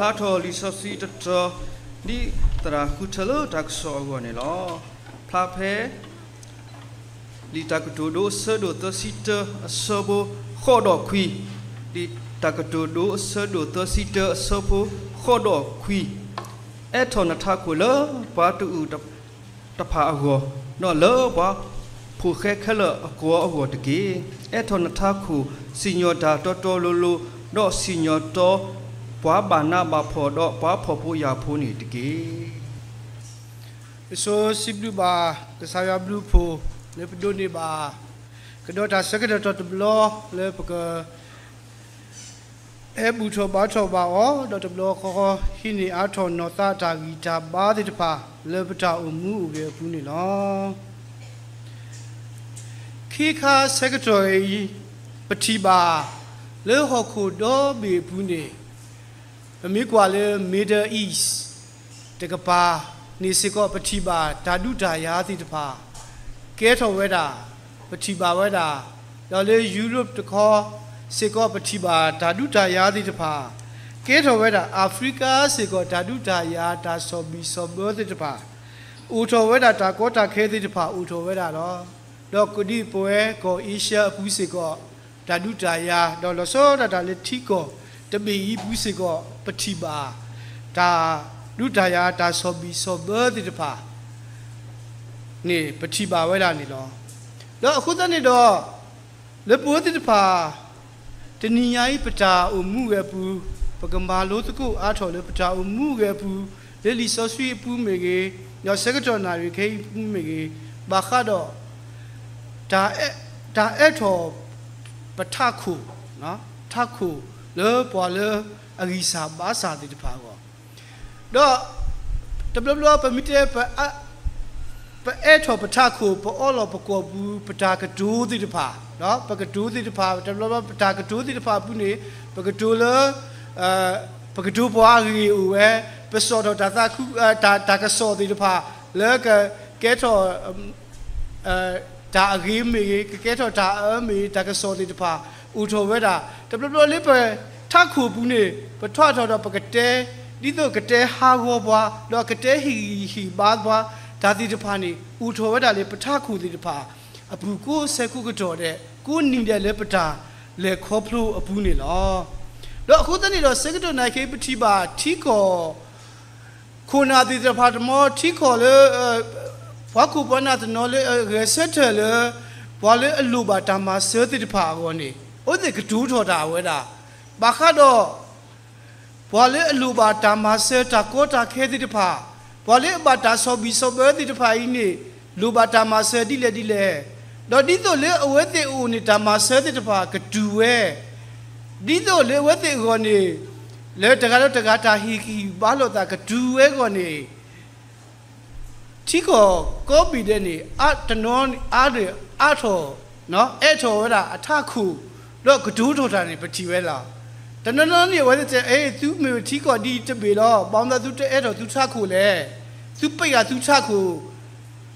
ဖျါထီၣ်လံာ်စီဆှံတတီၤ ဒ်သရၣ်ဃုထၢလၢတၢ်ကစီၣ်အဂီၢ်န့ၣ်လီၤ. ဖျါဖဲ လံာ်တၢ်ကတိၤဒိအဆၢဒိၣ်သၢဆံတၢအဆၢဖိဃိးဒီးခွံ, လံာ်တၢ်ကတိၤဒိအဆၢဒိၣ်သၢဆံတၢအဆၢဖိဃိးဒီးခွံ, အဲၣ်ထီၣ်နထးခိၣ်လၢပှၤတအုၣ်တဖၣ်အဂီၢ်, ဒီးလၢပှၤဖိၣ်ဃဲခဲလၢာ်အကိးအဂီၢ်တက့ၢ်. အဲၣ်ထီၣ်နထးခိၣ် စံၣ်ညီၣ်တၢ်တီတီလိၤလိၤ, ဒီးစံၣ်ညီၣ်တီပှၤဘၣ်နးဘၣ်ဖှီၣ် ဒီးပှၤဖှီၣ်ဖိယာ်ဖိန့ၣ်တက့ၢ်. ပဆိစံးဘျုးဘၣ် ကစၢ်ယွၤဘျုးအဖှိၣ် လၢပဒိးန့ၢ်ဘၣ် ကဒီးတၢ်ဆၢကတီၢ်တဘျီ လၢပက အဲၣ်ဘူၣ်ထီၣ်ဘါထီၣ်ဘၣ်အီၤ, ဒီးတဘျီဃီ ဟံးန့ၢ်အါထီၣ်နီၢ်သးတၢ်ဂံၢ်တၢ်ဘါသ့ၣ်တဖၣ် လၢပတၢ်အိၣ်မူအိၣ်ဂဲၤအပူၤန့ၣ်လီၤ. ခ့ခါဆၢကတီၢ်အံၤ ပထံၣ်ဘၣ် လၢဟီၣ်ခိၣ်ဒီဘ့ၣ်အပူၤန့ၣ် ပမ့ၢ်ကွၢ်လၢ Middle East တကပၤန့ၣ်စ့ၢ်ကီး ပထံၣ်ဘၣ်တၢ်ဒုးတၢ်ယၤသ့ၣ်တဖၣ် ကဲထီၣ်ဝဲဒၣ်, ပထံၣ်ဘၣ်ဝဲဒၣ်, ဒီးလၢယူရပၤတခီစ့ၢ်ကီး ပထံၣ်ဘၣ်တၢ်ဒုးတၢ်ယၤသ့ၣ်တဖၣ် ကဲထီၣ်ဝဲဒၣ်, အၤဖရံကၤစ့ၢ်ကီး တၢ်ဒုးတၢ်ယၤ တၢ်ဆီၣ်ဘံၣ်ဆီၣ်ဘၢသ့ၣ်တဖၣ် အိၣ်ထီၣ်ဝဲဒၣ်, တၢ်ကီတၢ်ခဲသ့ၣ်တဖၣ် အိၣ်ထီၣ်ဝဲဒၣ်လီၤ. ဒီးကဒံပဝဲကီၢ်အ့ရှၢအပူၤစ့ၢ်ကီး တၢ်ဒုးတၢ်ယၤ, ဒီးလီၤဆီဒၣ်တၢ်လၢထံကီၢ်တဘ့ၣ်အံၤအပူၤစ့ၢ်ကီး ပထံၣ်ဘၣ် တၢ်ဒုးတၢ်ယၤ တၢ်ဆီၣ်ဘံၣ်ဆီၣ်ဘၢသ့ၣ်တဖၣ်န့ၣ် ပထံၣ်ဘၣ်ဝဲဒၣ်န့ၣ်လီၤ. ဒီးအဃိသတးန့ၣ်ဒီး လၢပဝဲသ့ၣ်တဖၣ် တနံၤညါအံၤ ပတၢ်အိၣ်မူဂဲၤအပူၤ, ပကမၤလိသကိးအါထီၣ်လၢပတၢ်အိၣ်မူဂဲၤအပူၤ, လၢလံာ်စီဆှံအပူၤမ့ၢ်ဂ့ၤ, ဒီးဆၢကတီၢ်နၣ်ရံၣ်ခဲအံၤအပူၤမ့ၢ်ဂ့ၤ, ဘၣ်ဃးဒီး တၢ်အဲၣ်ထီၣ်ပထးခိၣ်, ထးခိၣ်လၢပှၤလၢအဂံၢ်စၢ်ဘါစၢ်သ့ၣ်တဖၣ်အဂီၢ်, ဒီးတဘျီဘျီပမ့ၢ်တဲ ပအဲၣ်ထီၣ်ပထးခိၣ် ပအီလီၤပကွီၢ်ပူၤ ပတၢ်ကတိၤသ့ၣ်တဖၣ်, ပကတိၤသ့ၣ်တဖၣ်, တဘျီဘျီပတၢ်ကတိၤသ့ၣ်တဖၣ်အပူၤန့ၣ် ပကတိၤလၢ ပကတိၤပှၤအဂ့ၢ်အိၣ်ဝဲ, ပစိာ်ထီၣ်တၢ်သးခု, တၢ်ကစီၣ်သ့ၣ်တဖၣ် လၢကကဲထီၣ် တၢ်အဂ့ၤမ့ၢ်ဂ့ၤ, ကကဲထီၣ်တၢ်အအၢမ့ၢ်ဂ့ၤ, တၢ်ကစီၣ်သ့ၣ်တဖၣ် အိၣ်ထီၣ်ဝဲဒၣ်, တဘျီဘျီလၢပထးခိၣ်အပူၤန့ၣ် ပထွးထီၣ်ဒီးပကတဲ, ဒ်သိးကတဲဟးဂီၤပှၤ, ဒီးကတဲဟ့ၣ်ဂံၢ်ဟ့ၣ်ဘါပှၤ, တၢ်သ့ၣ်တဖၣ်န့ၣ် အိၣ်ထီၣ်ဝဲဒၣ်လၢပထးခိၣ်သ့ၣ်တဖၣ်အပူၤ ကိးဆၢကိးကတီၢ်ဒဲး, ကိးနံၤဒဲးလၢပတၢ်လဲၤခီဖျိအပူၤန့ၣ်လီၤ. ဒီးအဃိသတးန့ၣ်ဒီး ဆၢကတီၢ်နၣ်ရံၣ်ခဲအံၤ ပထံၣ်ဘၣ်ထံကီၢ် ခိၣ်နၢ်သ့ၣ်တဖၣ်တမီၤ ထံကီၢ်လၢ ပှၤခိၣ်ပှၤနၢ်တနီၤလၢအဂဲၤဆၢထၢၣ်လၢ ပှၤလၢအလိၣ်ဘၣ်တၢ်မၤစၢၤသ့ၣ်တဖၣ်အဂီၢ်န့ၣ် အဝဲသ့ၣ်ကတိၤထီၣ်တၢ်ဝဲဒၣ်, ဘၣ်ဃးဒီး ပှၤလၢအလိၣ်ဘၣ်တၢ်မၤစၢၤတၢ်ကီတၢ်ခဲသ့ၣ်တဖၣ်, ပှၤလၢအဘၣ်တၢ်ဆီၣ်ဘံၣ်ဆီၣ်ဘၢသ့ၣ်တဖၣ်အံၤန့ၣ် လိၣ်ဘၣ်တၢ်မၤစၢၤဒ်လဲၣ်ဒ်လဲၣ်, ဒီးဒ်သိးလၢအဝဲသ့ၣ်အအိၣ်န့ၣ်တၢ်မၤစၢၤသ့ၣ်တဖၣ်ကတုၤဝဲ, ဒ်သိးလၢအဝဲသ့ၣ်အဂီၢ်န့ၣ် လၢတဂၤဒီးတဂၤတၢ်ဟ့ၣ်ဂံၢ်ဟ့ၣ်ဘါလိာ်သးကတုၤဝဲအဂီၢ်န့ၣ် ထံကီၢ်ကိးဘ့ၣ်ဒဲးန့ၣ် တနီၤအါဒီးအါထီၣ် အဲၣ်ထီၣ်ဝဲဒၣ်အထးခိၣ် ဒီးကတိၤထီၣ်တၢ်န့ၣ် ပထံၣ်ဝဲလီၤ. တနီၤနီၤန့ၣ် အဝဲသ့ၣ်တဲ အဲ သုမ့ၢ်ထံကီၢ်ဒ်အံၤတဘ့ၣ်လီၤ, ဘၣ်မနုၤသုတအဲၣ်ထီၣ်သုထးခိၣ်လဲၣ်, သုပ့ၢ်ဃာ်သုထးခိၣ်,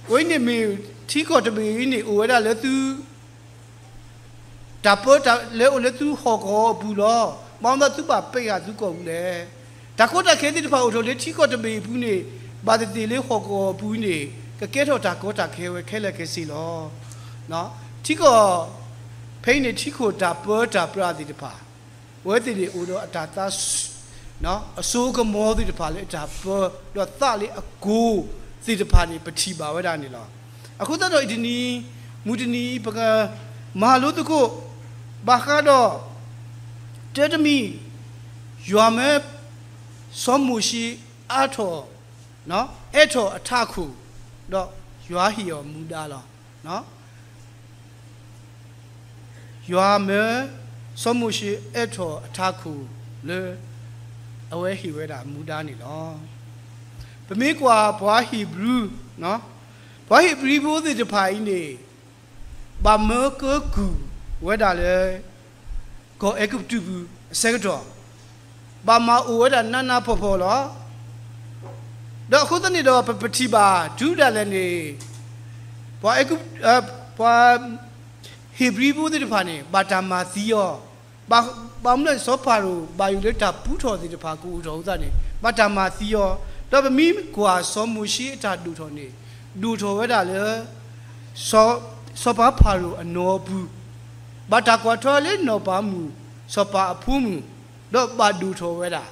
အဝဲန့ၣ်မ့ၢ်ထံကီၢ်တဘ့ၣ်အံၤန့ၣ် အိၣ်ဝဲဒၣ်လၢသု တၢ်ပၢတၢ်လဲၤအိၣ်လၢသုဟီၣ်ကဝီၤအပူၤလီၤ. ဘၣ်မနုၤသုဘၣ်ပ့ၢ်ဃာ်သုကီၢ်ပူၤလဲၣ်. တၢ်ကီတၢ်ခဲသ့ၣ်တဖၣ်အိၣ်ထီၣ်လၢထံကီၢ်တဘ့ၣ်အပူၤန့ၣ် ဘၣ်သ့ၣ်သ့ၣ်လၢဟီၣ်ကဝီၤအပူၤန့ၣ် ကကဲထီၣ်တၢ်ကီတၢ်ခဲဝဲခဲလၢာ်ခဲဆ့လီၤ. ထံကီၢ် ဖဲအံၤန့ၣ် ထံကီၢ်တၢ်ပၢတၢ်ပြးသ့ၣ်တဖၣ် အဝဲသ့ၣ်န့ၣ်အိၣ်ဒီးအတၢ်သး အစိကမီၤသ့ၣ်တဖၣ်လၢအတၢ်ပၢ ဒီးသးလၢအကိၤသ့ၣ်တဖၣ်န့ၣ် ပထံၣ်ဘၣ်ဝဲဒၣ်န့ၣ်လီၤ. အဃိသတးဒီးအံၤတနံၤ မုၢ်တနံၤအံၤ ပကမၤလိသကိး ဘၣ်ဃးဒီး တၢတမံၤ ယွၤမၢစီၤမိၤၡ့အါထီၣ် အဲၣ်ထီၣ်အထးခိၣ် ဒီးယွၤဟ့ၣ်အီၤမူဒါလီၤ. ယွၤမၢစီၤမိၤၡ့အဲၣ်ထီၣ်အထးခိၣ်လၢ အဝဲဟ့ၣ်ဝဲဒၣ်မူဒါန့ၣ်လီၤ. ပမ့ၢ်ကွၢ်ပှၤဟ့းဘြံၤ, ပှၤဟ့းဘြံၤဖိသ့ၣ်တဖၣ်အံၤန့ၣ် ဘၣ်မၢကၢကုၢ်ဝဲဒၣ်လၢ ကီၢ်အဲၤကူပတူးပူၤအဆၢကတီၢ်, ဘၣ်မၤအိၣ်ဝဲဒၣ်နးနးဖှီၣ်ဖှီၣ်လီၤ. ဒီးအဃိသတးန့ၣ်ဒီး ပပထံၣ်ဘၣ် တုၤဒၣ်လဲာ်န့ၣ် ပှၤအဲၤကူ, ပှၤဟ့းဘြံၤဖိသ့ၣ်တဖၣ်န့ၣ် ဘၣ်တၢ်မၤသံအီၤ, ဘၣ်, ဘၣ်မနုၤလဲၣ် စီၤဖၤရိၤ ဘၣ်ယိၣ်လၢတၢ်ပူထီၣ်သ့ၣ်တဖၣ်ကအိၣ်ထီၣ်အဃိသတးန့ၣ် ဘၣ်တၢ်မၤသံအီၤ, ဒီးပမ့ၢ်ကွၢ်စီၤမိၤၡ့အတၢ်ဒိၣ်ထီၣ်န့ၣ် ဒိၣ်ထီၣ်ဝဲဒၣ်လၢ စီၤ, စီၤပၤဖၤရိၤအနီၢ်အပူၤ, ဘၣ်တၢ်ကွၢ်ထွဲလၢနီၢ်ပၤမုၣ်, စီၤပၤအဖိမုၣ်, ဒီးဘၣ်ဒိၣ်ထီၣ်ဝဲဒၣ်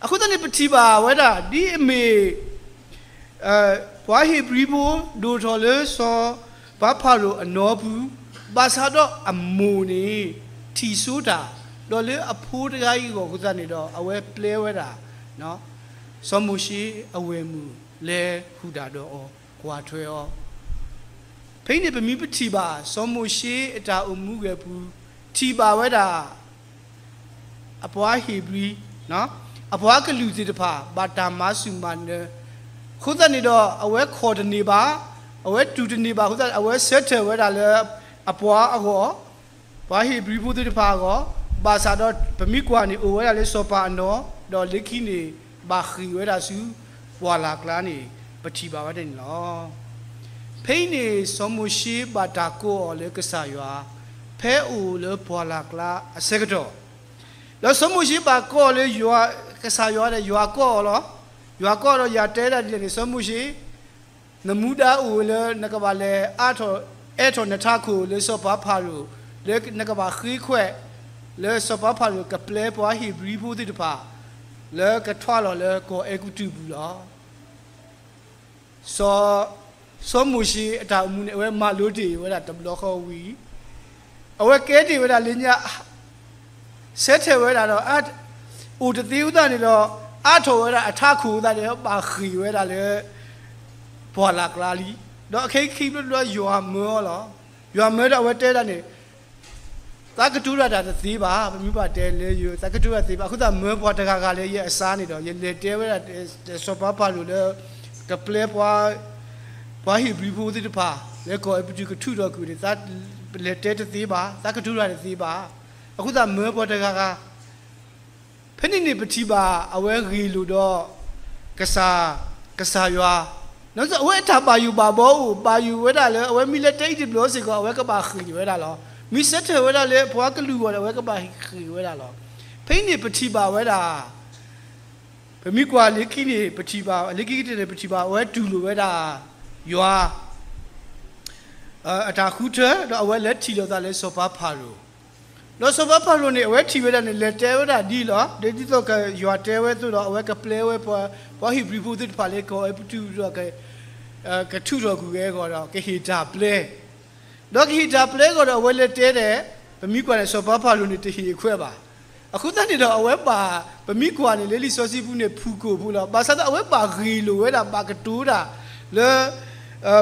အဃိသတးန့ၣ် ပထံၣ်ဘၣ်ဝဲဒၣ် ဒ်အမ့ၢ် ပှၤဧ့ၤဘြံၤဖိ ဒိၣ်ထီၣ်လၢစီၤပၤဖၤရိၤအနီၢ်အပူၤ, ဘၣ်ဆၣ်ဒီးအမိၢ်န့ၣ် ထံၣ်ဆိတၢ်, ဒီးလၢအဖိတဂၤအံၤအဂီၢ်အဃိသတးန့ၣ်ဒီး အဝဲပျဲဝဲဒၣ် စီၤမိၤၡ့အဝဲၢ်မုၣ်လဲၤဃုာ်တၢ်ဒီးအီၤ ကွၢ်ထွဲအီၤ ဖဲအံၤန့ၣ် ပမ့ၢ်ပထံၣ်ဘၣ် စီၤမိၤၡ့အတၢ်အိၣ်မူအဂ့ၢ်အပူၤ ထံၣ်ဘၣ်ဝဲဒၣ် အပှၤဧ့ၤဘြံၤ, အပှၤကလုာ်သ့ၣ်တဖၣ် ဘၣ်တၢ်မၤဆူၣ်မၤနၢၤ, အဃိသတးန့ၣ်ဒီး အဝဲခိးတန့ၢ်ဘၣ်, အဝဲတူၢ်တန့ၢ်ဘၣ်အဃိသတး အဝဲဆၢထၢၣ်ဝဲဒၣ်လၢအပှၤအဂီၢ်, ပှၤဧ့ၤဘြံၤဖိသ့ၣ်တဖၣ်အဂီၢ်, ဘၣ်ဆၣ်ဒီးပမ့ၢ်ကွၢ်န့ၣ် အိၣ်ဝဲဒၣ်လၢစီၤပၤအနီၢ်, ဒီးလၢခံန့ၣ် ဘၣ်ဃ့ၢ်ဝဲဒၣ်ဆူပှၢ်လၢ်ကျါန့ၣ် ပထံၣ်ဘၣ်ဝဲဒၣ်န့ၣ်လီၤ. ဖဲအံၤန့ၣ် စီၤမိၤၡ့ဘၣ်တၢ်ကိးအီၤလၢကစၢ်ယွၤ, ဖဲအအိၣ်လၢပှၢ်လၢ်ကျါအဆၢကတီၢ်, ဒီးစီၤမိၤၡ့ဘၣ်ကိးအီၤလၢယွၤ, ကစၢ်ယွၤဒီး ယွၤကိးအီၤလီၤ. ယွၤကိးအီၤဒီးယွၤတဲဒၣ်ဒ်လဲၣ်န့ၣ် စီၤမိၤၡ့, နမူဒါအိၣ်လၢနကဘၣ်လဲၤအါထီၣ်, အဲးထီၣ်နထးခိၣ်လၢစီၤပၤဖၤရိၤ, လၢနကဘၣ်ဃ့ခွဲး, လၢစီၤပၤဖၤရိၤကပျဲပှၤဧ့ၤဘြံၤဖိသ့ၣ်တဖၣ် လၢကထွါလီၤလၢကီၢ်အဲၤကူပတူးပူၤလီၤ. စီၤ, စီၤမိၤၡ့အတၢ်အိၣ်မူန့ၣ် အဝဲမၤလိတ့ၢ်ဝဲဒၣ်တဘျီဃီဝံၤ, အဝဲကဲတ့ၢ်ဝဲဒၣ်လၢညါ, ဆၢထၢၣ်ဝဲဒၣ်ဒီး အိၣ်တသ့အဃိသတးန့ၣ်ဒီး အါထီၣ်ဝဲဒၣ်အထးခိၣ်အဃိသတးန့ၣ် ဘၣ်ဃ့ၢ်ဝဲဒၣ်လၢ ပှၢ်လၢ်ကျါလံ. ဒီးအခဲအံၤခံဘျီတဘျီယွၤမၢအီၤလီၤ. ယွၤမၢဒီးအဝဲတဲဒၣ်န့ၣ် သးကတိၤတၢ်တသ့ဘၣ်, ပမ့ၢ်ဘၣ်တဲလၢယ သးကတိၤတၢ်တသ့ဘၣ်, အဃိသတးမၢပှၤတဂၤဂၤလၢယအစါန့ၣ်ဒီး ယလဲၤတဲဝဲဒၣ်စီၤပၤဖၤရိၤလၢ ကပျဲပှၤ, ပှၤဧ့ၤဘြံၤဖိသ့ၣ်တဖၣ် လၢကီၢ်အဲၤကူပတူးကထုးထီၣ်ကွံာ်န့ၣ် သးလဲၤတဲတသ့ဘၣ်, သးကတိၤတၢ်တသ့ဘၣ်, အဃိသတးမၢပှၤတဂၤဂၤ ဖဲန့ၣ်န့ၣ် ပထံၣ်ဘၣ် အဝဲဂ့ၢ်လိာ်ဒီး ကစၢ်, ကစၢ်ယွၤ, အဝဲအတၢ်ဘၣ်ယိၣ်ဘၣ်ဘီအိၣ်, ဘၣ်ယိၣ်ဝဲဒၣ်လၢ အဝဲမ့ၢ်လဲၤတဲအံၤတဘျီစ့ၢ်ကီး အဝဲကဘၣ်ဃ့ၢ်ဝဲဒၣ်လီၤ. မ့ၢ်ဆၢထၢၣ်ဝဲဒၣ်လၢပှၤကလုာ်အဂီၢ်န့ၣ် အဝဲကဘၣ်ဃ့ၢ်ဝဲဒၣ်လီၤ. ဖဲအံၤန့ၣ် ပထံၣ်ဘၣ်ဝဲဒၣ် ပမ့ၢ်ကွၢ်လၢခံန့ၣ် ပထံၣ်ဘၣ်, လၢခံကတၢၢ်န့ၣ် ပထံၣ်ဘၣ် အဝဲတူၢ်လိာ်ဝဲဒၣ် ယွၤ အတၢ်ဃုထၢ ဒီးအဝဲလဲၤထံၣ်လိာ်သးလၢစီၤပၤဖၤရိၤ, ဒီးစီၤပၤဖၤရိၤန့ၣ် အဝဲထံၣ်ဝဲဒၣ်န့ၣ် လဲၤတဲဝဲဒၣ်ဒ်လီၤ. ဒ်သိးကယွၤတဲဝဲအသိးဒီး အဝဲကပျဲဝဲပှၤ, ပှၤဧ့ၤဘြံၤဖိသ့ၣ်တဖၣ်လၢကီၢ်အဲၤကူပတူးဒီး ကထုးထီၣ်ကွံာ်ဝဲအဂီၢ်ဒီး ကဟ့ၣ်တၢ်ပျဲ ဒီးကဟ့ၣ်တၢ်ပျဲအဂီၢ်ဒီး အဝဲလဲၤတဲဒၣ်, ပမ့ၢ်ကွၢ်န့ၣ် စီၤပၤဖၤရိၤန့ၣ် တဟ့ၣ်အခွဲးဘၣ်. အဃိသတးန့ၣ်ဒီး အဝဲဘၣ်, ပမ့ၢ်ကွၢ်န့ၣ် လၢလံာ်စီဆှံပူၤန့ၣ် ဖုၣ်ကိာ်ဖိလီၤ. ဘၣ်ဆၣ်သနာ်က့ အဝဲဘၣ်ဂ့ၢ်လိာ်ဝဲဒၣ် ဘၣ်ကတိၤတၢ်လၢ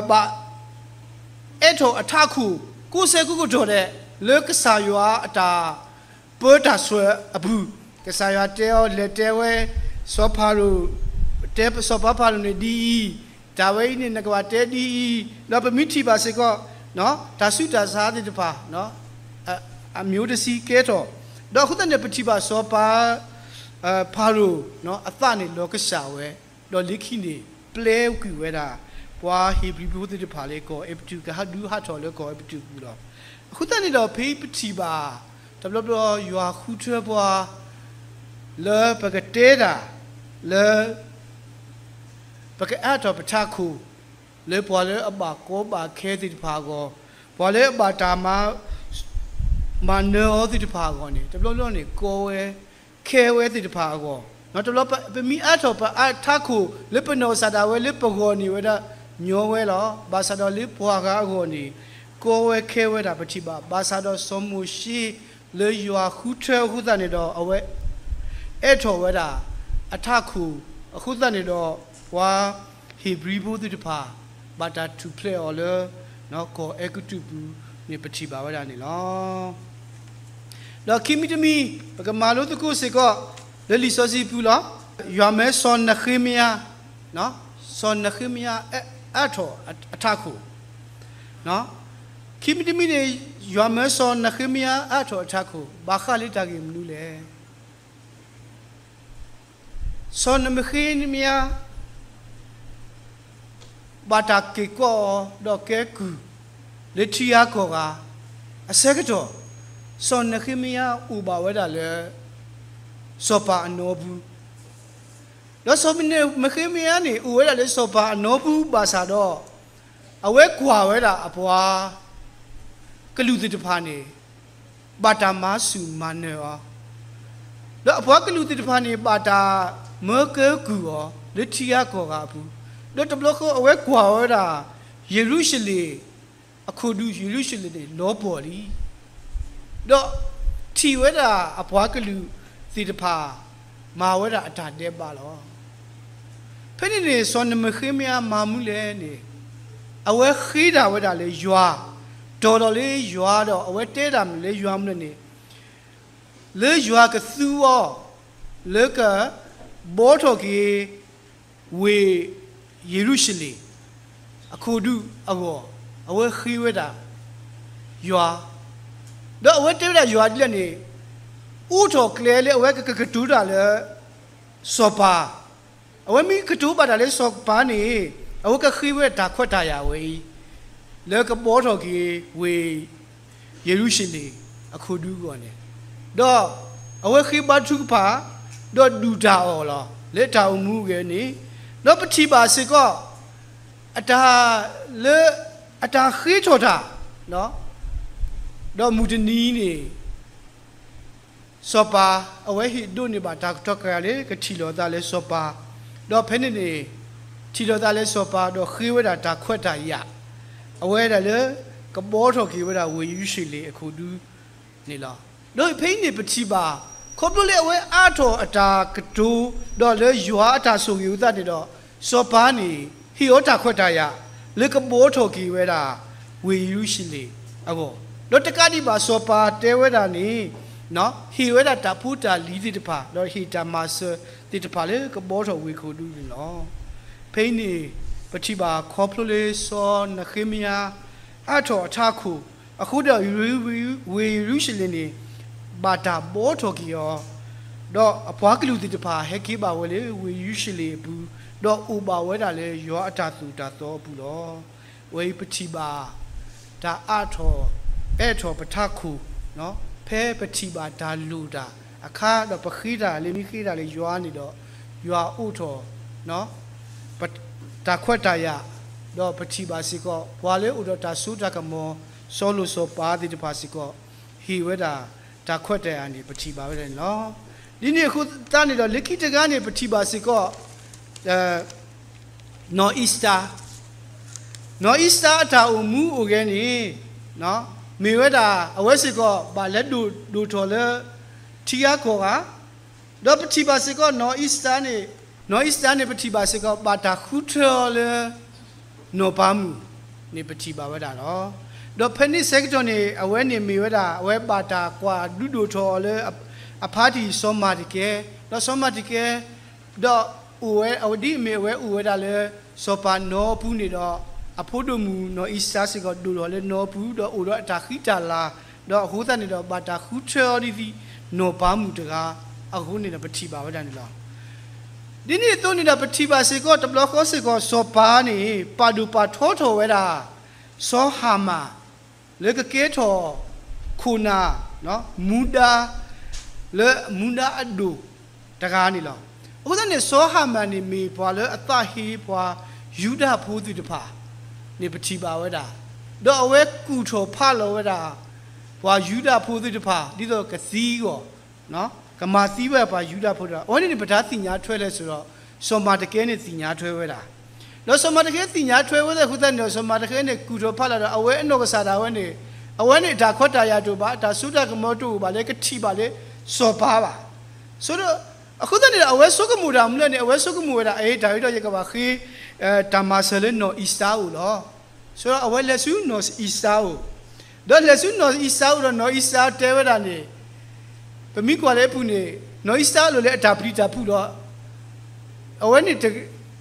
ဘၣ် အဲးထီၣ်အထးခိၣ် ကိးဆၢကိးကတီၢ်ဒဲး လၢကစၢ်ယွၤအတၢ်ပၢတၢ်ဆှၢအပူၤ, ကစၢ်ယွၤတဲအီၤ လဲၤတဲဝဲ စီၤဖၤရိၤ, တဲစီၤပၤဖၤရိၤန့ၣ်ဒ်အံၤ, တၢ်ဝဲအံၤန့ၣ် နကဘၣ်တဲဒ်အံၤ, ဒီးပမ့ၢ်ထံၣ်ဘၣ်စ့ၢ်ကီး တၢ်ဆူးတၢ်ဆါသ့ၣ်တဖၣ် အမျိုးတဆံကဲထီၣ်, ဒီးအဃိသတးန့ၣ် ပထံၣ်ဘၣ်စီၤပၤ ဖၤရိၤအသးန့ၣ်လီၤကစၢ်ဝဲ, ဒီးလၢခံန့ၣ် ပျဲကွံာ်ဝဲဒၣ် ပှၤဧ့ၤဘြံၤဖိသ့ၣ်တဖၣ်လၢကီၢ်အဲၤကူပတူး ကဟးဒုးဟးထီၣ်လၢကီၢ်အဲၤကူပတူးပူၤလီၤ. အဃိသတးန့ၣ်ဒီး ဖဲအံၤပထံၣ်ဘၣ် တဘျီဘျီယွၤဃုထၢပှၤ လၢပကတဲတၢ် လၢ ပကအါထီၣ်ပထးခိၣ် လၢပှၤလၢအဘၣ်ကီဘၣ်ခဲသ့ၣ်တဖၣ်အဂီၢ်, ပှၤလၢအဘၣ်တၢ်မၤ မၤနၢၤအီၤသ့ၣ်တဖၣ်အဂီၢ်န့ၣ် တဘျီဘျီန့ၣ် ကီဝဲ ခဲဝဲသ့ၣ်တဖၣ်အဂီၢ်, တဘျီ ပမ့ၢ်အါထီၣ်ပထးခိၣ် လၢပနီၢ်ကစၢ်ဒၣ်ဝဲလၢပဂီၢ်န့ၣ်ဝဲဒၣ် ညီဝဲလီၤ. ဘၣ်ဆၣ်ဒီးလၢပှၤဂၤအဂီၢ်န့ၣ် ကီဝဲခဲဝဲဒၣ်ပထံၣ်ဘၣ်. ဘၣ်ဆၣ်ဒီးစီၤမိၤၡ့ လၢယွၤဃုထၢအဃိသတးန့ၣ်ဒီး အဝဲ အဲးထီၣ်ဝဲဒၣ် အထးခိၣ်အဃိသတးန့ၣ်ဒီး ပှၤဧ့ၤဘြံၤဖိသ့ၣ်တဖၣ် ဘၣ်တၢ်ထူၣ်ဖျဲးအီၤလၢ ကီၢ်အဲၤကူပတူးပူၤန့ၣ် ပထံၣ်ဘၣ်ဝဲဒၣ်န့ၣ်လီၤ. ဒီးခံမံၤတမံၤ ပကမၤလိသကိးစ့ၢ်ကီး လၢလံာ်စီဆှံပူၤလီၤ. ယွၤမၢစီၤနဃ့မယၤ, စီၤနဃ့မယၤ အါထီၣ်အထးခိၣ်, ခံမံၤတမံၤန့ၣ် ယွၤမၢစီၤနဃ့မယၤအါထီၣ်အထးခိၣ် ဘၣ်ဃးလၢတၢ်ဂ့ၢ်မနုၤလဲၣ်. စီၤနဃ့မယၤ ဘၣ်တၢ်က့ၤကိးအီၤ ဒီးကဲကုၢ် လၢထံဂၤကီၢ်ဂၤ အဆၢကတီၢ် စီၤနဃ့မယၤအိၣ်ဘၣ်ဝဲဒၣ်လၢ စီၤပၤအနီပူၤ, ဒီးစီၤနဃ့မယၤန့ၣ် အိၣ်ဝဲဒၣ်လၢစီၤပၤအနီပူၤဘၣ်ဆၣ်ဒီး အဝဲကွၢ်ဝဲဒၣ်အပှၤကလုာ်သ့ၣ်တဖၣ်န့ၣ် ဘၣ်တၢ်မၤဆူၣ်မၤနၢၤအီၤ, ဒီးအပှၤကလုာ်သ့ၣ်တဖၣ်န့ၣ် ဘၣ်တၢ်မၢကဲကုၢ်အီၤ လၢထံဂၤကီၢ်ဂၤအပူၤ, ဒီးတဘျီဃီအဝဲကွၢ်ဝဲဒၣ် ယရူၤၡလ့ၣ် အခိၣ်ဒူ ယရူၤၡလ့ၣ်န့ၣ် လီၤပှီၢ်လံ, ဒီးထံၣ်ဝဲဒၣ်အပှၤကလုာ်သ့ၣ်တဖၣ် မၤဝဲဒၣ်အတၢ်ဒဲးဘးလီၤ. ဖဲန့ၣ်န့ၣ် စီၤနဃ့မယၤမၤမနုၤလဲၣ်န့ၣ်, အဝဲဃ့တၢ်ဝဲဒၣ်လၢယွၤ, တီၤဒီးလၢယွၤဒီး အဝဲတဲတၢ်မနုၤလၢယွၤမနုၤန့ၣ်, လၢယွၤကသူအီၤ လၢကဘှီထီၣ်က့ၤ ဝ့ၢ်ယရူၤၡလ့ၣ် အခိၣ်ဒူအဂီၢ်, အဝဲဃ့ဝဲဒၣ်ယွၤ, ဒီးအဝဲတဲဝဲဒၣ်ယွၤဒ်လဲၣ်န့ၣ်, အိးထီၣ်ကျဲလၢအဝဲကကတိၤတၢ်လၢစီၤပၤ, အဝဲမ့ၢ်ကတိၤဘၣ်တၢ်လၢစီၤပၤန့ၣ်, အဝဲကဃ့ဝဲတၢ်ခွဲးတၢ်ယာ်ဝဲအံၤ, လၢကဘှီထီၣ်က့ၤဝ့ၢ် ယရူၤၡလ့ၣ်အခိၣ်ဒူအဂီၢ်န့ၣ်, ဒီးအဝဲဃ့ဘါထုကဖၣ်, ဒီးဒုၣ်တၢ်အီၣ်လီၤ လၢတၢ်အိၣ်မူအဂ့ၢ်န့ၣ်, ဒီးပထံၣ်ဘၣ်စ့ၢ်ကီး အတၢ်လၢ အတၢ်ဃ့ထီၣ်တၢ်, ဒီးမုၢ်တနံၤန့ၣ် စီၤပၤ အဝဲဟ့ၣ်ဒိးန့ၢ်ဘၣ်တၢ်ကတီၢ်ကရၢလၢကထံၣ်လိာ်သးလၢစီၤပၤ, ဒီးဖဲန့ၣ်န့ၣ် ထံၣ်လိာ်သးလၢစီၤပၤ ဒီးဃ့ဝဲဒၣ်တၢ်ခွဲးတၢ်ယာ်, အဝဲဒၣ်လၢ ကဘှီထီၣ်က့ၤဝဲဒၣ်ဝ့ၢ်ယရူၤၡလ့ၣ်အခိၣ်ဒူန့ၣ်လီၤ. ဒီးဖဲအံၤန့ၣ်ပထံၣ်ဘၣ် ခီဖျိလၢအဝဲအါထီၣ်အတၢ်ကတိၤ ဒီးလၢယွၤအတၢ်ဆိၣ်ဂ့ၤအသးန့ၣ်ဒီး စီၤပၤန့ၣ် ဟ့ၣ်အီၤတၢ်ခွဲးတၢ်ယာ် လၢကဘှီထီၣ်က့ၤဝဲဒၣ် ဝ့ၢ်ယရူၤၡလ့ၣ်အဂီၢ်, ဒီးတကးဒံးဘၣ်စီၤပၤတဲဝဲဒၣ်န့ၣ် ဟ့ၣ်ဝဲဒၣ်တၢ်ဖိတၢ်လံၤသ့ၣ်တဖၣ် ဒီးဟ့ၣ်တၢ်မၤစၢၤသ့ၣ်တဖၣ်လၢကဘှီထီၣ်ဝ့ၢ်ခိၣ်ဒူန့ၣ်လီၤ. ဖဲအံၤန့ၣ် ပထံၣ်ဘၣ်ခီဖျိလၢစီၤနဃ့မယၤ အါထီၣ်အထးခိၣ်, အဃိဒီး ဝ့ၢ်ယရူၤၡလ့ၣ်န့ၣ် ဘၣ်တၢ်ဘှီထီၣ်က့ၤအီၤ, ဒီးအပှၤကလုာ်သ့ၣ်တဖၣ်ဟဲက့ၤဘၣ်ဝဲလၢဝ့ၢ်ယရူၤၡလ့ၣ်အပူၤ, ဒီးအိၣ်ဘၣ်ဝဲဒၣ်လၢယွၤအတၢ်သိၣ်တၢ်သီအပူၤလီၤ. ဝဲအံၤပထံၣ်ဘၣ် တၢ်အါထီၣ်အဲၣ်ထီၣ်ပထးခိၣ် ဖဲပထံၣ်ဘၣ်တၢ်လိၣ်တၢ်အခါ ဒီးပဃ့တၢ်လၢမ့ၢ်ဃ့တၢ်လၢယွၤန့ၣ်ဒီး ယွၤအိးထီၣ် တၢ်ခွဲးတၢ်ယာ်, ဒီးပထံၣ်ဘၣ်စ့ၢ်ကီး ပှၤလၢအိၣ်ဒီးတၢ်စိတၢ်ကမီၤ စီၤလိၤစီၤပၤသ့ၣ်တဖၣ်စ့ၢ်ကီး ဟ့ၣ်ဝဲဒၣ်တၢ်ခွဲးတၢ်ယာ်န့ၣ် ပထံၣ်ဘၣ်ဝဲဒၣ်န့ၣ်လီၤ. ဒ်န့ၣ်အဃိသတးန့ၣ်ဒီး လၢခံတဂၤန့ၣ် ပထံၣ်ဘၣ်စ့ၢ်ကီး နီၢ်အံၣ်စတၢၢ်, နီၢ်အံၣ်စတၢၢ်အတၢ်အိၣ်မူအိၣ်ဂဲၤန့ၣ် မ့ၢ်ဝဲဒၣ် အဝဲစ့ၢ်ကီး ဘၣ်လဲၤဒိၣ်ဒိၣ်ထီၣ်လၢ ထံဂၤကီၢ်ဂၤ, ဒီးပထံၣ်ဘၣ်စ့ၢ်ကီး နီၢ်အံၣ်စတၢၢ်န့ၣ်, နီၢ်အံၣ်စတၢၢ်န့ၣ် ပထံၣ်ဘၣ်စ့ၢ်ကီး ဘၣ်တၢ်ဃုထၢအီၤလၢ နီၢ်ပၤမုၣ်န့ၣ် ပထံၣ်ဘၣ်ဝဲဒၣ်လီၤ. ဒီးဖဲန့ၣ်ဆၢကတီၢ်န့ၣ် အဝဲန့ၣ်မ့ၢ်ဝဲဒၣ် အဝဲဘၣ်တၢ်ကွၢ်ဒုးဒိၣ်ထီၣ်အီၤလၢ အဖါတံၢ်စီၤမၤတကဲ, ဒီးစီၤမၤတကဲ ဒီးအိၣ်ဝဲ အဝဲဒ်အမ့ၢ်အဝဲအိၣ်ဝဲဒၣ်လၢ စီၤပၤနီပူၤန့ၣ်ဒီး အဖိဒိၣ်မုၣ်နီၢ်အံၣ်စတၢၢ်စ့ၢ်ကီးဒိၣ်ထီၣ်လၢနီပူၤ ဒီးအိၣ်ဒီးအတၢ်ဃံတၢ်လၤ, ဒီးအဃိသတးန့ၣ်ဒီး ဘၣ်တၢ်ဃုထၢအီၤဒ်သိး နီၢ်ပၤမုၣ်တဂၤအဃိန့ၣ်ဒီး ပထံၣ်ဘၣ်ဝဲဒၣ်န့ၣ်လီၤ. ဒ်န့ၣ်အသိးန့ၣ်ဒီး ပထံၣ်ဘၣ်စ့ၢ်ကီး တဘျီဃီစ့ၢ်ကီး စီၤပၤန့ၣ် ပာ်ဒိၣ်ပာ်ထီထီၣ်ဝဲဒၣ် စီၤဟၤမၣ် လၢကကဲထီၣ်ခိၣ်နၢ် မူဒါ လၢမူဒါအဒိၣ်တဂၤန့ၣ်လီၤ. အဃိသတးန့ၣ် စီၤဟၤမၣ်န့ၣ်မ့ၢ်ပှၤလၢအသးဟ့ပှၤယူဒၤဖိသ့ၣ်တဖၣ်န့ၣ် ပထံၣ်ဘၣ်ဝဲဒၣ်, ဒီးအဝဲကူၣ်ထီၣ်ဖးလီၤဝဲဒၣ် ပှၤယူဒၤဖိသ့ၣ်တဖၣ် ဒ်သိးကသံအဂီၢ် ကမၤသံဝဲပှၤယူဒၤဖိတဖၣ်, အဝဲန့ၣ်န့ၣ် ပတၢ်သ့ၣ်ညါထွဲလဲၣ်ဆိုတော့ စီၤမၤတကဲန့ၣ်သ့ၣ်ညါထွဲဝဲဒၣ်, ဒီးစီၤမၤတကဲသ့ၣ်ညါထွဲဝဲဒၣ်အဃိသတးန့ၣ်ဒီး စီၤမၤတကဲန့ၣ် ကူၣ်ထီၣ်ဖးလီၤဒီး အဝဲအနီၢ်ကစၢ်ဒၣ်ဝဲန့ၣ် အဝဲန့ၣ်အတၢ်ခွဲးတၢ်ယာ်တအိၣ်ဘၣ်, အတၢ်စိတၢ်ကမီၤတအိၣ်ဘၣ်လၢကထံၣ်ဘၣ်လၢစီၤပၤဘၣ်. ဆိုတော့ အဃိသတးန့ၣ်ဒီး အဝဲဆိကမိၣ်တၢ်မနုၤလဲၣ်န့ၣ် အဝဲဆိကမိၣ်ဝဲဒၣ် အအံၤတၢ်အံၤဒီးယကဘၣ်ဃ့ တၢ်မၤစၢၤလၢနီၢ်အံၣ်စတၢၢ်အအိၣ်လီၤ. ဆိုတော့ အဝဲလဲၤဆူနီၢ်အံၣ်စတၢၢ်အအိၣ်, ဒီးလဲၤဆူနီၢ်အံၣ်စတၢၢ်အအိၣ်ဒီး နီၢ်အံၣ်စတၢၢ်တဲဝဲဒၣ်န့ၣ် ပမ့ၢ်ကွၢ်လၢအပူၤန့ၣ် နီၢ်အံၣ်စတၢၢ်အလိၤလၢအတၢ်ပျံၤတၢ်ဖုးဒီး အဝဲန့ၣ်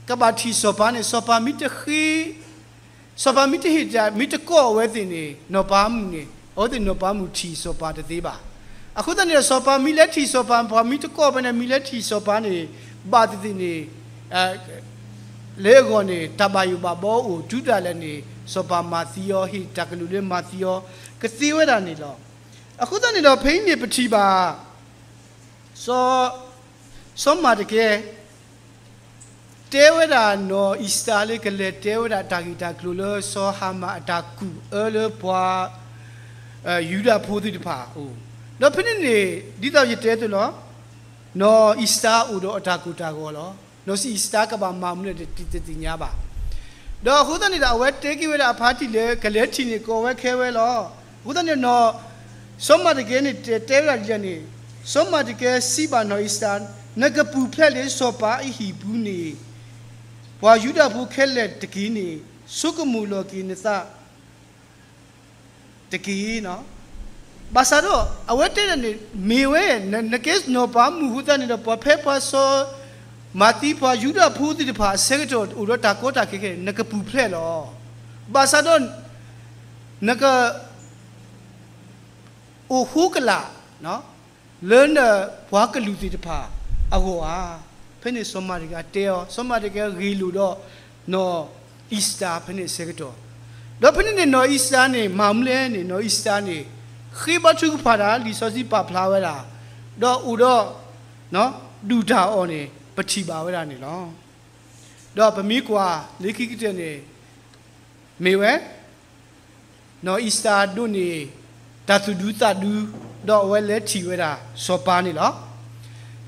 ကဘၣ်ထံၣ်စီၤပၤန့ၣ် စီၤပၤမ့ၢ်တဃ့ စီၤပၤမ့ၢ်တဟ့ၣ်တၢ် မ့ၢ်တကိးအဝဲသ့ၣ်န့ၣ် နီၢ်ပၤမုၣ်န့ၣ် အဝဲသ့ၣ်နီၢ်ပၤမုၣ်ထံၣ်စီၤပၤတသ့ဘၣ်. အဃိသတးန့ၣ်ဒီး စီၤပၤမ့ၢ်လဲၤထံၣ်စီၤပၤ ပှၤမ့ၢ်တကိးဖဲန့ၣ် မ့ၢ်လဲၤထံၣ်စီၤပၤန့ၣ် ဘၣ်သ့ၣ်သ့ၣ်န့ၣ် လၢအဂီၢ်န့ၣ် တၢ်ဘၣ်ယိၣ်ဘၣ်ဘီအိၣ် တုၤဒၣ်လဲာ်န့ၣ် စီၤပၤမၤသံအီၤ ဟ့ၣ်တၢ်ကလုၢ်လၢမၤသံအီၤ ကသ့ဝဲဒၣ်န့ၣ်လီၤ. အဃိသတးန့ၣ်ဒီး ဖဲအံၤန့ၣ်ပထံၣ်ဘၣ် စီၤ, စီၤမၤတကဲ တဲဝဲဒၣ်နီၢ်အံၣ်စတၢ်လၢ ကလဲၤတဲဝဲဒၣ်တၢ်ဂ့ၢ်တၢ်ကျိၤလၢ စီၤဟၤမၣ်အတၢ်ကူၣ်အၢလၢပှၤ ယူဒၤဖိသ့ၣ်တဖၣ်အအိၣ်, ဒီးဖဲန့ၣ်န့ၣ် ဒ်သိးယတဲအသိးလီၤ, နီၢ်အံၣ်စတၢ်အိၣ်ဒီးအတၢ်ကိၢ်တၢ်ဂီၤလီၤ. နီၢ်အံၣ်စတၢ်ကဘၣ်မၤမနုၤလဲၣ် တသ့ၣ်ညါဘၣ်. ဒီးအဃိသတးန့ၣ်ဒီး အဝဲတဲက့ၤဝဲဒၣ်အဖါတံၢ်လၢ ကလဲၤထံၣ်န့ၣ် ကိးဝဲခဲဝဲလီၤ. အဃိသတးန့ၣ်နီၢ်, စီၤမၤတကဲန့ၣ် တဲဝဲဒၣ်ဒ်လဲၣ်န့ၣ်, စီၤမၤတကဲစံးဘၣ်နီၢ်အံၣ်စတၢ်, နကပူၤဖျဲးလၢစီၤပၤအဟံၣ်ပူၤန့ၣ် ပှၤယူဒၤဖိခဲလၢာ်တက့ၢ်န့ၣ် ဆိကမိၣ်လီၤက့ၤနသး တက့ၢ်. ဘၣ်ဆၣ်ဒီး အဝဲတဲဒၣ်န့ၣ် မ့ၢ်ဝဲ နကဲနီၢ်ပၤမုၣ်အဃိသတးန့ၣ်ဒီး ပှၤဖဲပှၤစီၤ, မၤသံပှၤယူဒၤဖိသ့ၣ်တဖၣ်အဆၢကတီၢ်အိၣ်ဒီးတၢ်ကီတၢ်ခဲခဲန့ၣ် နကပူၤဖျဲးလီၤ. ဘၣ်ဆၣ်ဒီး နက အိၣ်ဃိကလာ် လၢနပှၤကလုာ်သ့ၣ်တဖၣ်အဂီၢ်ဧါ. ဖဲန့ၣ်စီၤမၤတကဲတဲအီၤ, စီၤမၤတကဲဂ့ၢ်လိာ်ဒီး နီၢ်အံၣ်စတၢ်ဖဲန့ၣ်အဆၢကတီၢ်, ဒီးဖဲန့ၣ်န့ၣ် နီၢ်အံၣ်စတၢ်န့ၣ် မၤမနုၤလဲၣ်န့ၣ် နီၢ်အံၣ်စတၢ်န့ၣ် ဃ့ဘါထုကဖၣ်တၢ် လံာ်စီဆှံပာ်ဖျါဝဲဒၣ်, ဒီးအိၣ်ဒီး ဒုၣ်တၢ်အီၣ်န့ၣ် ပထံၣ်ဘၣ်ဝဲဒၣ်န့ၣ်လီၤ. ဒီးပမ့ၢ်ကွၢ်လၢခံကတၢၢ်န့ၣ် မ့ၢ်ဝဲ နီၢ်အံၣ်စတၢ်ဒိးန့ၢ် တၢ်သူၣ်ဒူသးဒူ, ဒီးအဝဲလဲၤထံၣ်ဝဲဒၣ်စီၤပၤန့ၣ်လီၤ.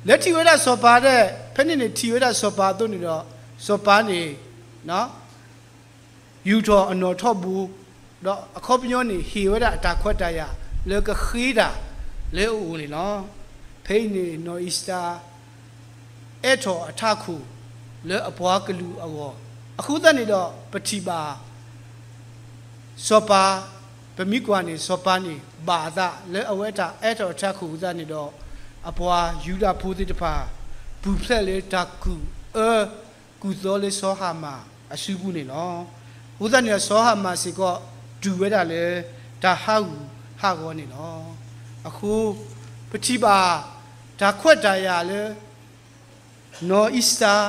လဲၤထံၣ်ဝဲဒၣ်စီၤပၤဒီး ဖဲန့ၣ်န့ၣ်ထံၣ်ဝဲဒၣ်စီၤပၤအသိးန့ၣ်ဒီး စီၤပၤန့ၣ် ယူာ်ထီၣ်အနီၣ်ထီၣ်ဘိ, ဒီးအခီပညီန့ၣ် ဟ့ၣ်ဝဲဒၣ်အတၢ်ခွဲးတၢ်ယာ်လၢကဃ့တၢ်လၢအအိၣ်န့ၣ်လီၤ. ဖဲအံၤန့ၣ် နီၢ်အံၣ်စတၢ် အဲးထီၣ်အထးခိၣ်လၢအပှၤကလုာ်အဂီၢ်, အဃိသတးန့ၣ်ဒီး ပထံၣ်ဘၣ် စီၤပၤ, ပမ့ၢ်ကွၢ်န့ၣ် စီၤပၤန့ၣ် ဘၣ်အသးလၢအဝဲတၢ်အဲးထီၣ်အထးခိၣ်အဃိသတးန့ၣ်ဒီး အပှၤယူဒၤဖိသ့ၣ်တဖၣ် ပူၤဖျဲးလၢတၢ်ကူၣ်အၢ ကူၣ်သီလၢစီၤဟၤမၣ်အစုပူၤန့ၣ်လီၤ. အဃိသတးန့ၣ်ဒီး စီၤဟၤမၣ်စ့ၢ်ကီး တူၢ်ဝဲဒၣ်လၢတၢ်ဟးဂူာ်ဟးဂီၤန့ၣ်လီၤ. အဃိ ပထံၣ်ဘၣ် တၢ်ခွဲးတၢ်ယာ်လၢ နီၢ်အံၣ်စတၢ်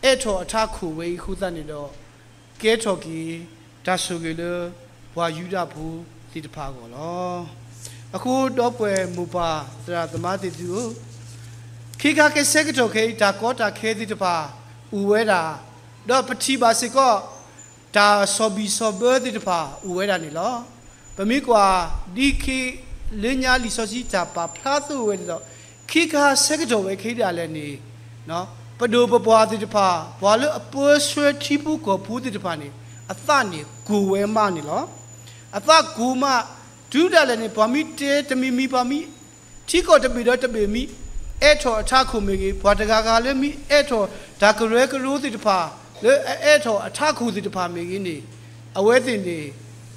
အဲးထီၣ်အထးခိၣ်ဝဲအံၤအဃိသတးန့ၣ်ဒီး ကဲထီၣ်က့ၤ တၢ်ဆိၣ်ဂ့ၤလၢ ပှၤယူဒၤဖိသ့ၣ်တဖၣ်အဂီၢ်လီၤ. အဃိဒီပုၢ်ဝဲၢ်မိၢ်ပၢ်သရၣ်သမါသ့ၣ်သုဧၢ, ခဲခါခဲဆၢကတီၢ်ခဲအံၤ တၢ်ကီတၢ်ခဲသ့ၣ်တဖၣ်အိၣ်ဝဲဒၣ်, ဒီးပထံၣ်ဘၣ်စ့ၢ်ကီး တၢ်ဆီၣ်ဘံၣ်ဆီၣ်ဘၢသ့ၣ်တဖၣ်အိၣ်ဝဲဒၣ်န့ၣ်လီၤ. ပမ့ၢ်ကွၢ် ဒ်ခဲလၢညါလံာ်စီဆှံတၢ်ပာ်ဖျါသိးဝဲဒၣ်ဒီး ခဲခါဆၢကတီၢ်ဝဲခဲဒၣ်လဲာ်န့ၣ် ပဒိၣ်ပပှၢ်သ့ၣ်တဖၣ် ပှၤလၢအပၢဆှၢထံဖိကီၢ်ဖိသ့ၣ်တဖၣ်န့ၣ် အသးန့ၣ်ကိၢ်ဝဲမးန့ၣ်လီၤ. အသးကိၢ်မး တုၤဒၣ်လဲာ်န့ၣ် ပှၤမ့ၢ်တဲတမံၤမံၤ ပှၤမ့ၢ် ထံကီၢ်တဘ့ၣ်ဒီးတဘ့ၣ်မ့ၢ် အဲးထီၣ်အထးခိၣ်မ့ၢ်ဂ့ၤ, ပှၤတဂၤဂၤလၢမ့ၢ်အဲးထီၣ်တၢ်ကရၢကရိသ့ၣ်တဖၣ် လၢအအဲးထီၣ်အထးခိၣ်သ့ၣ်တဖၣ်မ့ၢ်ဂ့ၤန့ၣ် အဝဲသ့ၣ်န့ၣ်